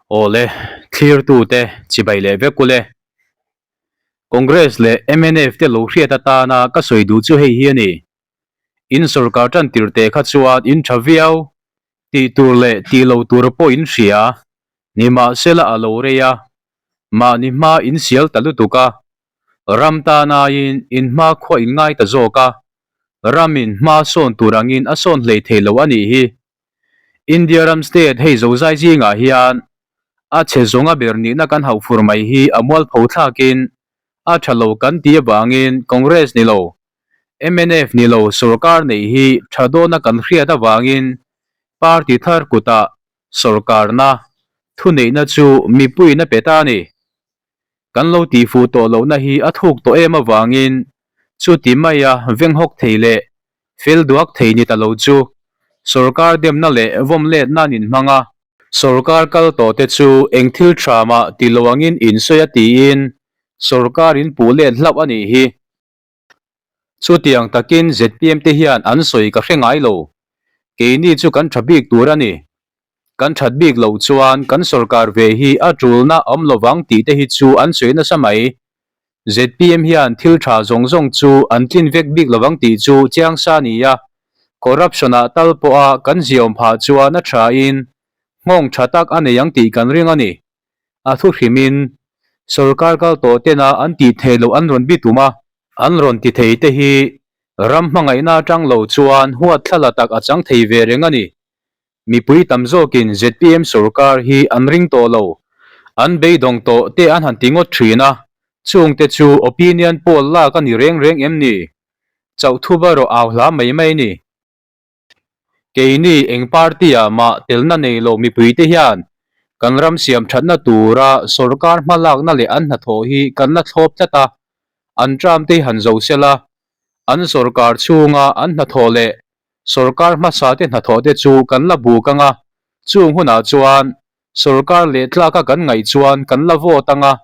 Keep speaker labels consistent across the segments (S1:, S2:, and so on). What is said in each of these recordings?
S1: Awle, thlirtute chibai leh vek ule. Congress leh mnf te lo hriat atana ka sawi duh chu hei hi a ni. In sorkar tan tir teh kha chuan in tha viau, tih tur leh tih lo tur pawh in hria. Nimahsela a lo rei a, mahni hma in sial ta lutuk a, ram tan aiin in hma khua in ngai ta zawk a, ramin hma sawn tur angin a sawn hlei thei lo a nih hi. India ram state hei zozai zingah hian a chhe zawnga ber nihna kan hauh fur mai hi a mualpho thlakin a tha lo kan tih avangin Congress ni lo, mnf ni lo sorkar neih hi tha dawna kan hriat avangin party thar kutah sorkarna thuneihna chu mipuiin a pe ta a ni. Kan lo tihfuh tawh lohna hi a thuk tawh em avangin chuti maia venghawk thei leh fel duak thei ni ta lo chu sorkar demna leh vawm letna an inhmang a. Sorkar kal tawh te chu eng thil tha mah ti lo angin insawi a tiin sorkar in puh let hlauh a nih hi. Chutiang takin zpm te hian an sawi ka hre ngai lo. Keini chu kan tha bik tur a ni. Kan that bik loh chuan kan sorkar ve hi a tulna awm lovang tih te hi chu an sawi nasa mai. Zpm hian thil tha zawng zawng chu an tlin vek bik lovang tih chu chiang sa ni a. Corruption ah tal pawha kan ziaawm phah chuan a tha in nghawng tha tak a nei ang tih kan ring a ni. A thu hrimin sorkar kal tawh tena an tih theih loh an rawn bi tum a, an rawn ti thei te hi ram hmangaihna atang lo chuan huat thlala tak a chang thei ve reng a ni. Mipui tam zawkin zpm sorkar hi an ring tawh lo, an beidawng tawh te an han ti ngawt thin a, chungte chu opinion poll lak a ni reng reng em ni? Chauh thuba rawh au hla mai mai ni. Keini eng party-ah mah telna nei lo mipuite hian kan ram siam thatna tura sorkar hmalakna leh an hnathawh hi kan la thlawp tlat a, an term te hi han zo sela, an sorkar chhunga an hnathawh leh sorkar hmasa te hnathawh te chu kan la buk ang a, chung hunah chuan sorkar leh tlaka kan ngaih chuan kan la vote ang a,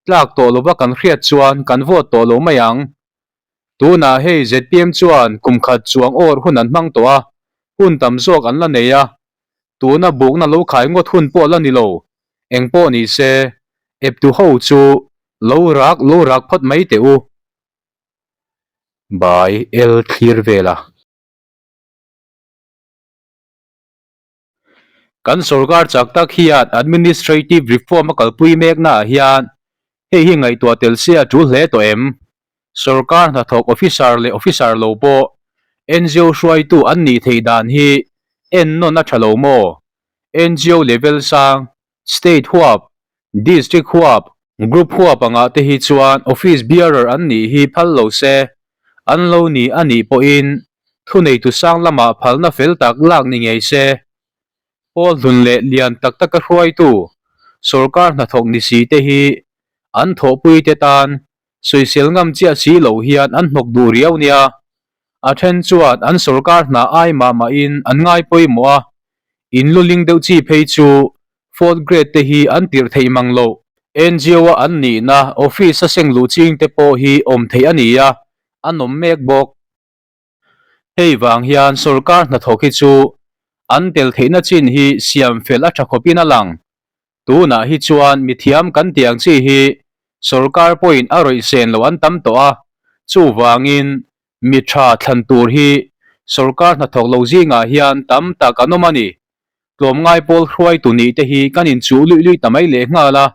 S1: tlak tawh lova kan hriat chuan kan vote tawh lo mai ang. Tunah hei zpm chuan kum khat chuang awr hun an hmang tawh a, hun tam zawk an la nei a, tuna bukna lo khai ngawt hun pawh la ni lo, eng pawh ni se, eptu ho chu lo rak lo rak phawt mai teh u. By El thlir vel a. Kan sorkar chak tak hian administrative reform a kalpui meknaah hian hei hi ngaihtuah tel se a tul hle tawh em? Sorkar hnathawk officer leh officer lo pawh ngo hruaitu an nih theih dan hi ennawn a tha lo maw? Ngo level sang, state huap, district huap, group huap angah te hi chuan office bearer an nih hi phal lo se, an lo ni a nih pawhin thuneitu sang lamah phalna fel tak lak ni ngei se. Pawl hlun leh lian tak taka hruaitu sorkar hnathawk ni si te hi an thawhpui te tan sawisel ngam chiah si lo hian an hnawk duh riau nia. A then chuan an sorkar hna ai mah mahin an ngai pawimawh a, in luling deuh chi phei chu fourth grade te hi an tirh theih mang loh. NGO a an nihna office a seng luh ching te pawh hi awm theih a ni a, an awm mek bawk. Hei vang hian sorkar hnathawk hi chu an tel theihna chin hi siam fel a tha khawpin a lang. Tunah hi chuan mithiam kan tih ang chi hi sorkar pawhin a rawih sen lo an tam tawh a, chuvangin mi tha thlan tur hi sorkar hnathawk lo zingah hian tam tak an awm a ni. Tlawmngai pawl hruaitu nih te hi kan inchuh luih luih ta mai lehnghal a.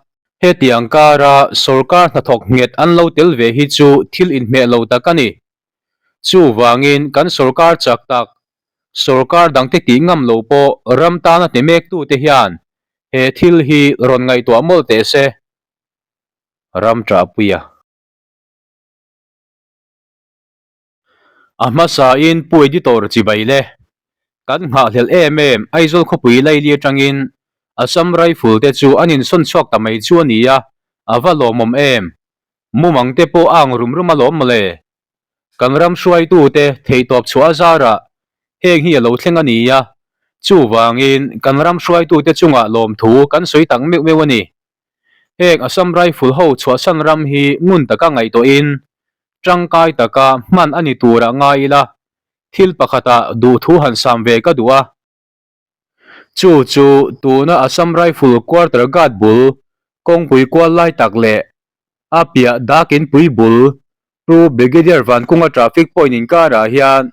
S1: Hetiang kara sorkar hnathawk nghet an lo tel ve hi chu thil inhmeh lo tak a ni. Chuvangin kan sorkar chak tak, sorkar dangte tih ngam lo pawh ram tana ti mektute hian he thil hi rawn ngaihtuah mawlh teh se. Ram ṭahpuia. A hmasain Pu Editor chibai le. Kan nghahhlelh em em Aizawl khawpui laili atangin Assam Rifle te chu an insawn chhuak ta mai chu a ni a, a va lawmawm em. Mumang te pawh a ang rum rum alawm mawle. Kan ram hruaitute theihtawp chhuah a zarah heng hi a lo thleng a ni a, chuvangin kan ram hruaitute chungah lawmthu kan sawi tak meuh meuh a ni. Heng Assam Rifle ho chhuahsan ram hi ngun taka ngaihtuahin tangkai taka hman a ni turah ngai ila, thil pakhatah duhthu han sam ve ka duh a. Chu chu tuna Assam Rifle Quarter Guard bul kawngpui kual lai tak leh a piah dak inpui bul Pu Brigadier Vankunga traffic point inkarah hian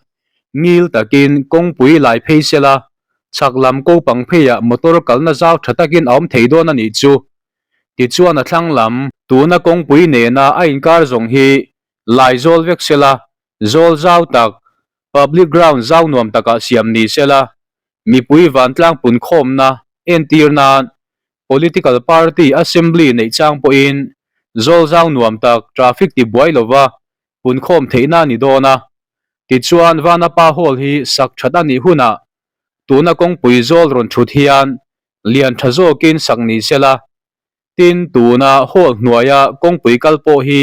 S1: ngil takin kawngpui lai phei sela chhak lam ko pang pheiah motor kalna zau tha takin a awm thei dawn a nih chu. Tichuan a thlang lam tuna kawngpui nena a inkar zawng hi lai zawl vek sela zawl zau tak public ground zau nuam takah siam ni sela mipui vantlang punkhawmna entir nan Political party assembly neih chang pawhin zawl zau nuam tak traffic ti buai lova punkhawm theihna a ni dawn a. Tichuan Vanapa Hall hi sak that a nih hunah tuna kawngpui zawl rawn thut hian lian tha zawkin sak ni sela. Tin, tuna hall hnuaia kawngpui kal pawh hi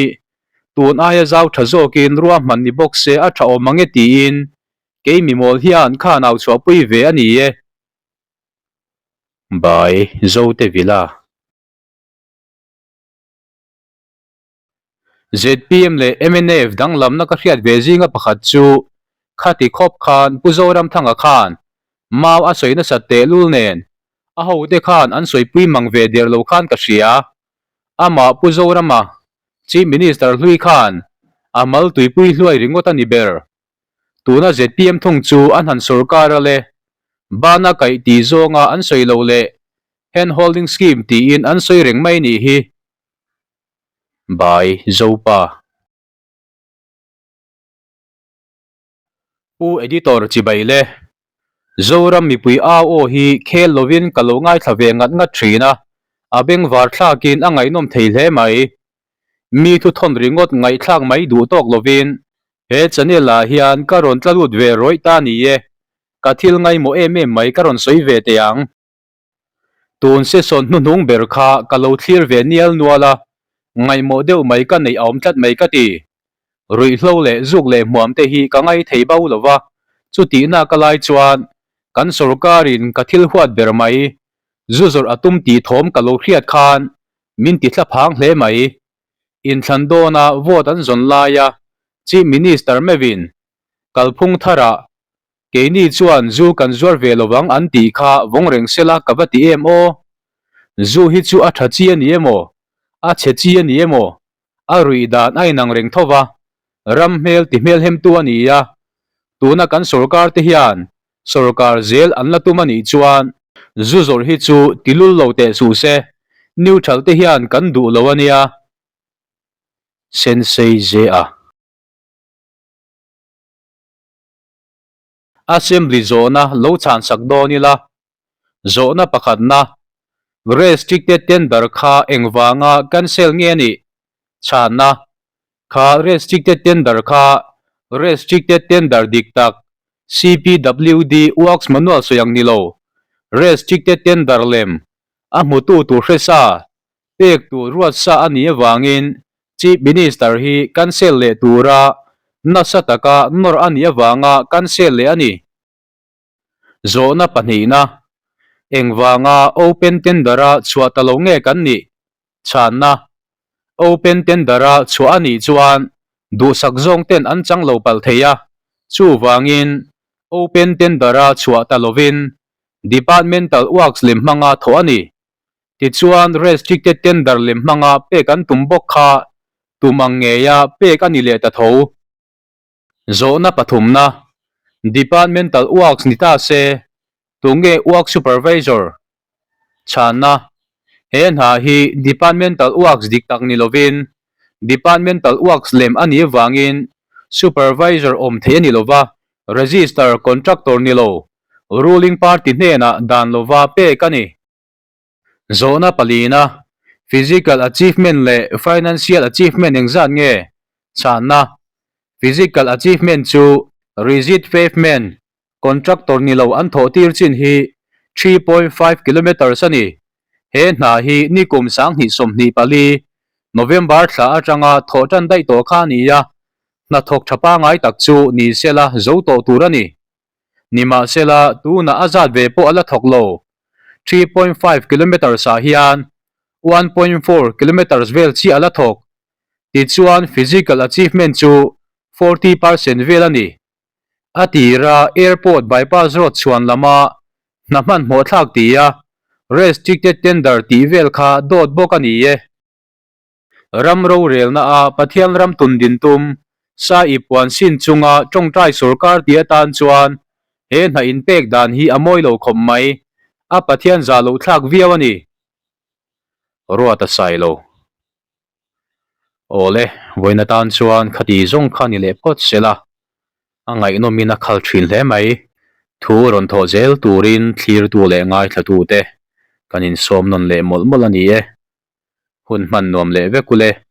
S1: tun aia zau tha zawkin ruahman ni bawk se a tha awm ang e tiin kei mimawl hian khan au chhuahpui ve a ni e. By Zote Villa. Zpm leh mnf danglamna ka hriat ve zinga pakhat chu khati khawp khan Pu Zoramthanga khan mau a sawi nasat tehlul nen a hote khan an sawipui mang ve der lo khan ka hria. Amah Pu Zorama, Chief Minister hlui khan a mal tuipui hluai ringawt a ni ber. Tuna zpm thung chu an han sorkar a le, bana kaih tih zawnga an sawi lo leh hand holding scheme tiin an sawi reng mai nih hi. By Zopa. Pu Editor chibai le. Zoram mipui au aw hi khel lovin ka lo ngaithla ve ngat ngat thin a, a bengvar thlakin a ngaihnawm thei hle mai. Mi thu thawn ringawt ngaihthlak mai duh tawk lovin he channel ah hian ka rawn tla lut ve rawih ta ni e, ka thil ngaimawh em em mai ka rawn sawi ve teh ang. Tun session hnuhnung ber kha ka lo thlir ve nial nual a, ngaihmawh deuh mai ka neih a awm tlat mai ka ti. Ruihhlo leh zuk leh hmuam te hi ka ngai thei bo lo va, chutihna ka lai chuan kan sorkarin ka thil huat ber mai zu zawrh a tum tih thawm ka lo hriat khan min ti thla phang hle mai. Inthlan dawna vote an zawn laia Chief Minister meuhin kalphung tharah Keini chuan zu kan zuar ve lovang an tih kha vawng reng sela ka va ti em aw? Zu hi chu a tha chi a ni emaw? A chhe chi a ni emaw? A ruih dan a inang reng tho va, ram hmel ti hmelhemtu a ni a, tuna kan sorkar te hian sorkar zel an la tum a nih chuan zu zawrh hi chu ti lul lo teh suh se, neutral te hian kan duh lo a nia. Sensei Zea. Assembly zawhna lo chhansak dawn ila, zawhna pakhatna, Restricted tender kha engvanga cancel nge a nih? Chhanna, Kha restricted tender kha restricted tender dik tak, CPWD Works Manual sawi ang ni lo, restricted tender lem a hmutu tur hre sa, pek tur ruat sa a nih avangin Chief Minister hi cancel leh tura nasa taka nawr a nih avanga cancel leh a ni. Zawhna pahnihna, Engvanga open tender-a chhuah ta lo nge kan nih? Chhanna, Open tender-a chhuah a nih chuan duhsak zawng ten an chang lo palh thei a, chuvangin open tender-a chhuah ta lovin departmental works lem hmanga thawh a ni. Tichuan restricted tender lem hmanga pek an tum bawk kha tum ang ngeia pek a ni leh ta tho. Zawhna pathumna, Departmental works ni ta se, tunge work supervisor? Chhanna, He hna hi departmental works dik tak ni lovin departmental works lem a nih avangin supervisor awm thei a ni lova, register contractor ni lo, ruling party hnenah dan lova pek a ni. Zawhna palina, Physical achievement leh financial achievement engzat nge? Chhanna, Physical achievement chu rigid pavement, contractor ni lo an thawh tir chin hi 3.5 kilometres a ni. He hna hi nikum 2024, November thla atanga thawh tan daih tawh kha a ni a, hnathawk tha pangai tak chu ni sela zo tawh tur a ni. Nimahsela, tunah a zat ve pawh a la thawk lo. 3.5 kilometres ah hian 1.4 kilometres vel chiah a la thawk. Tichuan physical achievement chu 40 percent vel a ni. A tira airport bypass road chhuan lama Hna hmanhmawh thlak ti a, restricted tender tih vel kha dawt bawk a ni e. Ram rorelna a Pathian ram tun din tum, sa i puan sin chunga tawngtai sorkar ti atan chuan he hna inpek dan hi a mawi lo khawp mai, a Pathian zah loh thlak viau a ni. Ruat a sai lo. Awle, vawiin atan chuan khati zawng kha ni leh phawt se la, a ngaihnawmin a khal thin hle mai. Thu rawn thawh zel turin thlirtu leh ngaithlatute kan insawm nawn leh mawlh mawlh a ni e. Hun hman nuam leh vek ule.